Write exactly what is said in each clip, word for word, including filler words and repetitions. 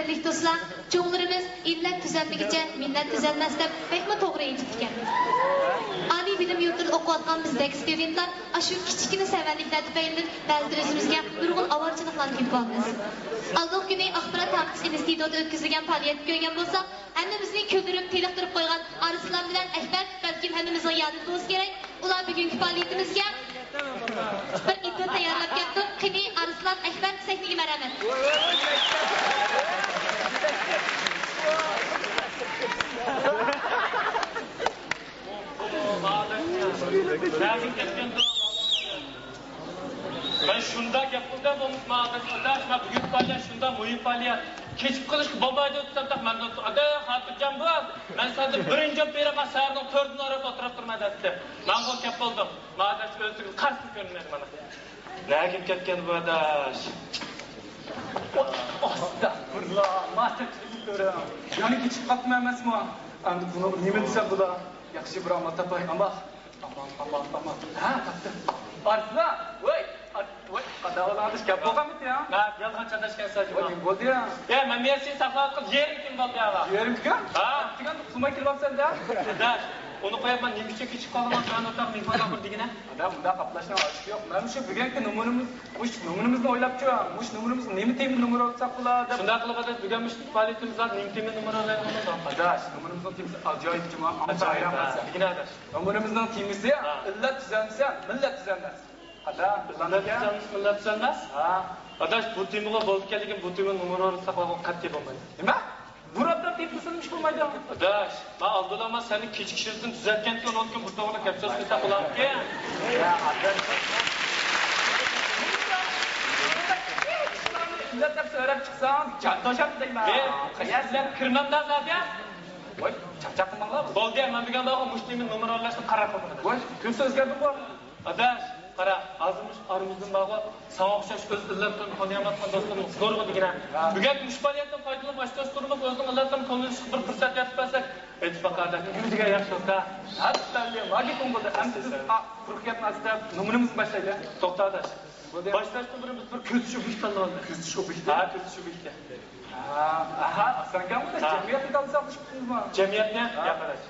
ھۆرمەتلىك دوستلار، چوڭلىرىمىز «ئىللەت تۈزەلمىگۈچە مىللەت تۈزەلمەس» دەپ بەكمۇ توغرا ئېيتىپتىكەن. ئالىي بىلىم يۇرتىدا ئوقۇۋاتقان بىزدەك ستۇدېنتلار ئاشۇ كىچىككىنە سەۋەنلىكلەر تۈپەيلىدىن بەزىدە ئۆزىمىزگە نۇرغۇن ئاۋارىچىلىقلارنى كۆرۈۋالىمىز. ئالدىنقى كۈنى ئاخبارات تارقىتىش ئىنستىتۇتىدا ئۆتكۈزۈلگەن پائالىيەتكە كۆرگەن بولساق، ھەممىمىزنى كۈلدۈرۈپ تېلىقتۇرۇپ قويغان ئارسلان بىلەن ئەكبەر بەلكىم ھەممىمىزنىڭ يادىدا بولسا كېرەك. ئۇلار بۈگۈنكى پائالىيىتىمىزگە بىر ئېتيۇد تەييارلاپ كەپتۇ. قېنى، ئارسلان، ئەكبەر، سەھنىگە مەرھەمەت. مەن شۇنداق گەپ قىلدىم، بولمىسا ماڭا ئاداش، مەن بۈگۈن پائالىيەت شۇنداق مۇھىم پائالىيەت. كېچىكىپ قېلىشقا بولمايدۇ دېسەم، مەن ئاداش خاتىرجان بول. مەن سەندىن بىرىنچى بولۇپ بېرىمەن، سەھەرنىڭ تۆتىدىن ئاران ئولتۇرۇپ تۇرىمەن دەپتۇ. مەنمۇ كەپ بولدۇم. ماڭا ئاداش ئۆزىگە قەستىن كۆرۈنمەيدۇ مانا. نەگە كەتكەن بۇ ئاداش؟ ئاستاغپۇرۇللا، ماستەكچىلىكنى كۆرۈڭ. يەنە كېچىكىپ قاپتىمەن ئەمەسمۇ؟ ئەمدى بۇنىڭغا نېمە دېسەم بولا؟ ياخشى بىر ئامال تاپاي، ئامال. ئامال، ئامال، ئامال. ھە، تاپتىم. ئارسلان، ۋوي، ئار-، ۋوي، قانداق ئاداش، گەپ بولغانمىدى يا؟ ھە، يالغان چاتاشكەنسەن جۇمۇ. ۋوي، نېمە بولدى يا؟ يا، مەن مېنى سېنى ساقلاۋاتقىلى يېرىم كۈن بولدى يا. يېرىم كۈن؟ ھە. دېگەن قىلماي كېلىۋاپسەن دە. ئاداش، ئۇنى قويۇپ، مەن نېمە ئۈچۈن كېچىكىپ قالدىم؟ جان ئوتاق مېھمانلار بىر دېگىنە. ئاداش، مۇنداق قاپلاشنىڭ ھاجىتى يوق. مەن شۇ بۈگۈنكى نومۇرىمىز، مۇشۇ نومۇرىمىزنى ئويلاپچۇ، مۇشۇ نومۇرىمىزنى نېمە تېما نومۇر ئويلىساق بولا دەپ. شۇنداق قىلىپ ئاداش، بۈگۈن مۇشۇ پائالىيىتىمىزدا نېمە تېما نومۇر ئويلايدىغان بولدۇڭ؟ ئاداش، نومۇرىمىزنىڭ تېمىسى ئاجايىپ جۇمۇ. ئاجايىپ، ھە. دېگىنە ئاداش. نومۇرىمىزنىڭ تېمىسى ھە. ئىللەت تۈزەلمىسە، مىللەت تۈزەلمەس. ئىللەت تۈزەلمىسە، مىللەت تۈزەلمەس. ھە. ئاداش، بۇ تېمىغا بولدى كەلگىن، بۇ تېما نومۇر ئويلىساق قەتئىي بولمايدۇ. نېمە؟ بۇ رەتتە تېپىلسىمۇ ئىش بولمايدۇ. ئاداش، مەن ئالدىلا مەن سەننى كېچىكىشىڭدىن تۈزەتكەنتى، ئۇنىڭدىن كېيىن بۇ توغرىلىق گەپ سۆز قىلساق بولامدىكىن؟ يا ئاداش. ئىللەت دەپ سۆرەپ چىقساڭ، جان توشاتتى دەيمەن. مەن ئىللەت كىرمەمدە زادى. ۋاي، چاقچاق قىلماڭلار. بولدى، مەن دېگەن بارغۇ، مۇشۇ تېما نومۇر ئويلاشنى قارار قىلدىم. ۋاي، كۈن سۆزگەردىڭغۇ. ئاداش، قارا، ھازىر مۇشۇ ئارىمىزدىن بارغۇ، ساڭا ئوخشاش ئۆز ئىللەتلىرىنى تونۇيالمايدىغان دوستلىرىمىز زورغۇ دېگىنە. ھە. بۈگۈنكى مۇشۇ پائالىيەتتىن پايدىلىنىپ، ئاشۇ دوستلىرىمىز ئۆزىنىڭ ئىللەتلىرىنى تونۇۋېلىشقا بىر پۇرسەت يارىتىپ بەرسەك، ئېيتىپ باقە ئاداش، نېمە دېگەن ياخشى بولسا. ھە، بەللى، ماگىتون بولدى. ئەمدى بىز، ئا، قۇرۇق گەپنى ئاز دەپ، نومۇرىمىزنى باشلايلى. توختا ئاداش. بولدى. باشلاشتىن بۇرۇن بىز بىر كۆزىتىش ئوبيېكتى تاللىۋالدۇق. كۆزىتىش ئوبيېكتى؟ ھە، كۆزىتىش ئوبيېكتى. ھە، ئاھا، ئاسانكەن بۇ، ھە. جەمئىيەتنى تاللىساق بولۇشۇپتىمىزمۇ؟ جەمئىيەتنى؟ ھە. ياق ئاداش.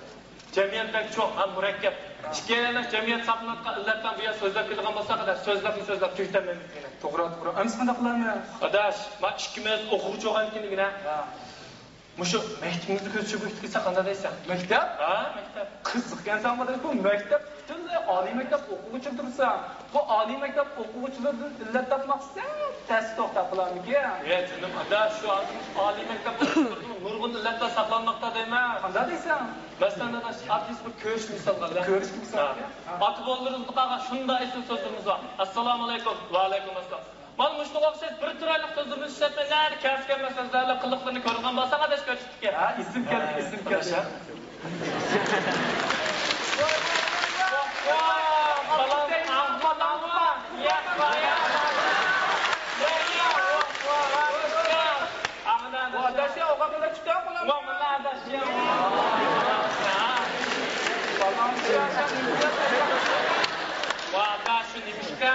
جەمئىيەت بەك چوڭ ھەم مۇرەككەپ. ھە. ئىككىيلەن جەمئىيەت ساقلىنىۋاتقان ئىللەتلەرنى بۇ يەردە سۆزلەپ كېلىدىغان بولساق، ئاداش، سۆزلەپمۇ سۆزلەپ تۈگىتەلمەيمىز دېگىنە. توغرا، توغرا. ئەمىسە قانداق قىلارمىز؟ ئاداش، مانا ئىككىمىز ئوقۇغۇچى بولغاندىكىن دېگىنە. ھە. مۇشۇ مەكتىپىمىزنى كۆزىتىش ئوبيېكتى قىلساق قانداق دەيسەن؟ مەكتەپ؟ ھە، مەكتەپ. قىزىقكەنسەن ئاداش، بۇ مەكتەپ پۈتۈنلەي ئالىي مەكتەپ ئوقۇغۇچىلىرى تۇرسا، بۇ ئالىي مەكتەپ ئوقۇغۇچىلىرىدىن ئىللەت تاپماق سەل تەس توختاپ قالارمىكىن؟ ئە جېنىم ئاداش، شۇ ھازىر مۇشۇ ئالىي مەكتەپ ئوقۇغۇچىلىرىدىن نۇرغۇن ئىللەتلەر ساقلانماقتا دەيمەن. قانداق دەيسەن؟ مەسىلەن ئاداش، ئاددىي بىر كۆرۈشكە مىسالغا ئەلە. كۆرۈشكە مىسال؟ ھە. ئاتا بوۋىلىرىمىزدىن قالغان شۇنداق ئېسىل سۆزلىرىمىز بار. ئەسسالامۇئەلەيكۇم. ۋەئەلەيكۇم ئەسسالام. مانا مۇشۇنىڭغا ئوخشاش بىر چىرايلىق سۆزلىرىمىز ئىشلەتمەي، نەدە كەلسە كەلمەس سۆزلەرلىك قىلىقلىرىنى كۆرىدىغان بولساڭ ئاداش كۆرۈشتىكى. ھە، ئېسىم كەلدى، ئېسىم كەلدى. ۋە ئاداش، شۇ نېمىشقا؟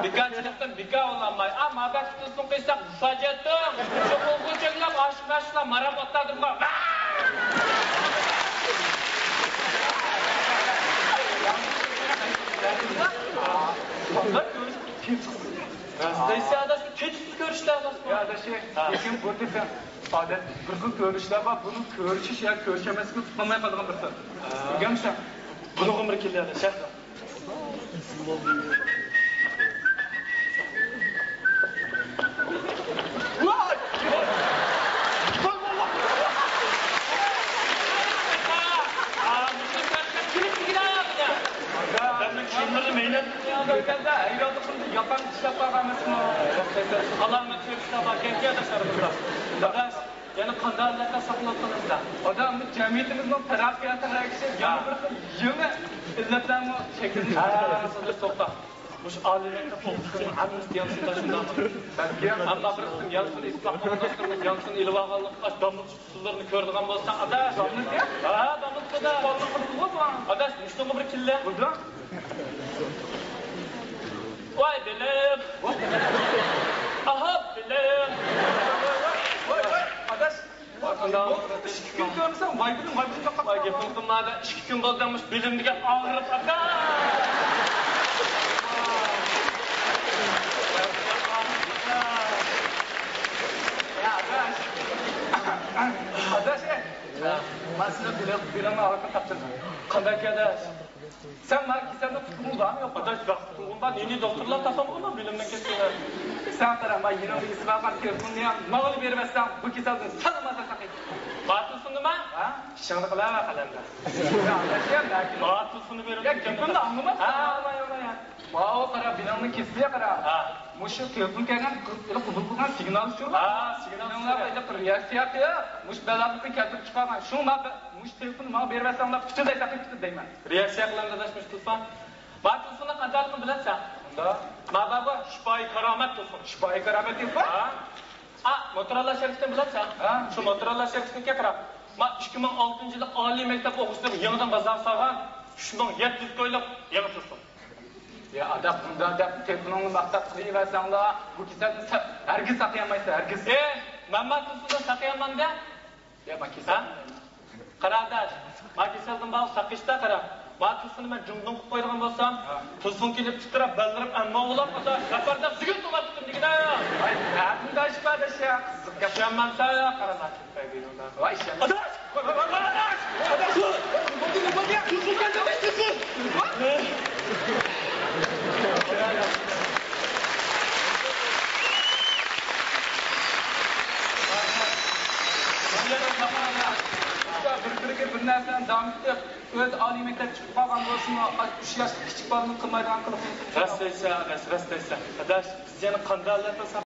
بىكارچىلىقتىن بىكار بولالماي، ئا، مابەت تۇتۇلسۇن قىلساق، ساجەتتىن، شۇ قوغۇچەكلەپ ئاشىق-مەشۇقلار مارام ئاتلاردىمغۇ. راست دەيسەن ئاداش، تېتىقسىز كۆرۈشلەر ئاداش. يا ئاداش، ھە. لېكىن بۇ دېسەم، ئادەتتە بىر خىل كۆرۈشلەر بار، بۇنى كۆرۈشۈش يا كۆرۈشەلمەسلىكنى تۇتالماي قالىدىغان بىر خىل. ھە. بىلگەنمىسەن؟ بۇنىڭغا بىر كېلەيلى، شەھلا. يەنە قانداق ئىللەتلەر ساقلىنىۋاتقان بىزدە؟ ئاداش، بۇ جەمئىيىتىمىزنىڭ تەرەققىياتىغا ئەگىشىپ، يەنە بىر خىل يېڭى ئىللەتلەرمۇ شەكىللىنىپ. ھە، توختا. مۇشۇ ئالىي مەكتەپ ئوقۇغۇچىلىرىنىڭ ھەممىسى يانسۇندا شۇنداقمۇ؟ بەلكى. ئەمما بىر قىسىم يانسۇن ئىسلاھات قىلغان دوستلىرىمىز يانسۇن ئېلىۋالغانلىق، ئاش داموللا ئۇسسۇللىرىنى كۆرىدىغان بولسا، ئاداش. داموللا؟ ھە، داموللا. ئاداش، مۇشۇنىڭغا بىر كېلە. بولدى. ۋاي بىلىم. ئاھا بىلىم. بولدى، ئىككى كۈن كۆرمىسەم، ۋاي بىلىم، ۋاي بىلىم دەپ قاپتۇ. ۋاي، گېپىڭ قىلما، ئىككى كۈن بولدى، مۇشۇ بېلىم دېگەن ئاغرىپ قاپتۇ. يا ئاداش. ئاداش، ئە. مانا سېنىڭ بېلىڭ، بېلىڭنىڭ ئاغرىقىنى تاپتىم. قانداق ئاداش؟ سەن ماڭا كېسەلنى تۇتقۇڭ بارمۇ يوقمۇ؟ ئاداش، بەك تۇتقۇڭ بار. نېنى دوختۇرلار تاپالمىغان بىلىمنىڭ كېسىلىنى. سەن قارا، مانا يېنىڭدا ئېسى بارغان تېلېفوننى ماڭىلا بېرىۋەتسەڭ، بۇ كېسەلدىن سالامەتلىك تاپاي. باتۇسۇنىما؟ ھە؟ ئىشىڭنى قىلىۋەر قەلەمدە. يا ئاداش، يا، بەلكى. باتۇسۇنى بېرىۋەتكەن. يا، گېپىمنى ئاڭلىما. ھە، ئاڭلاي، ئاڭلاي. ماۋۇ قارا، بېلىڭنىڭ كېسىلىگە قارا. ھە. مۇشۇ تېلېفون كەلگەن، قوبۇل قىلغان سىگنال شۇ. ھە، سىگنال شۇ. رېئاكسىيە قىلىپ، مۇشۇ بەلاغىنى كەلتۈرۈپ چىقارغان. شۇڭا مانا مۇشۇ تېلېفوننى ماڭا بېرىۋەتسەڭلار، پۈتۈنلەي ساقىيىپ كېتىدۇ دەيمەن. رېئاكسىيە قىلىمەن ئاداش مۇشۇ تۇلپان. ما تۇلپاننىڭ قانداقلىقىنى بىلەتسەن؟ ئۇندا؟ ما بار بۇ شىپائى كارامەت تۇلپان. شىپائى كارامەت تۇلپان؟ ھە. ئا، موتورولا شىركىتىنى بىلەتسەن؟ ھە. شۇ موتورولا شىركىتىنىڭكى قارا. ما ئىككى مىڭ ئالتىنچى يىلى ئالىي مەكتەپ ئوقۇغۇچىلىرى يېڭىدىن بازارغا سالغان ئۈچ مىڭ يەتتە يۈز كويلۇق يېڭى تۇلپان. يا ئاداش، بۇنداق دەپ تېلېفونۇڭنى ماختاپ قىلىۋەرسەڭلا، بۇ كېسەلدىن سە-، ھەرگىز ساقىيالمايسەن، ھەرگىز. ئېي، مەن ما تۇلپاندىن ساقىيالمامدە؟ يا، ما كېسەل. ھە؟ قارا ئاداش، ما كېسەلدىن بار ساقىيىشتا قارا. ما تۇلپاننى مەن جۇڭدۇڭ قىلىپ قويىدىغان بولسام، ھە. تۇلپان كېلىپ تىترەپ، بەللىرىم ئەمما ئوغلاپ قالسا، خەپەرداش سىگىت توماپ كېتىم دېگىنە. ۋاي، نەدىن داش بار داش يا، قىزىق گەپ. ئىشەنمەمسەن يا، قارا ما تۇلپان. ۋاي، ئىشەنمەم. ئاداش! ئاداش! ئاداش! بىر-بىرىگە بىر نەرسىلەرنى داۋام ئېتىپ، ئۆزى ئالىي مەكتەپ چىقىپ قالغان بولسىمۇ، ئۈچ ياشلىق كىچىك بالىنىڭ قىلمايدىغان قىلىقىنى قىلىپ. راست دەيسەن، ئاداش، راست دەيسەن. ئاداش، بىز يەنە قانداق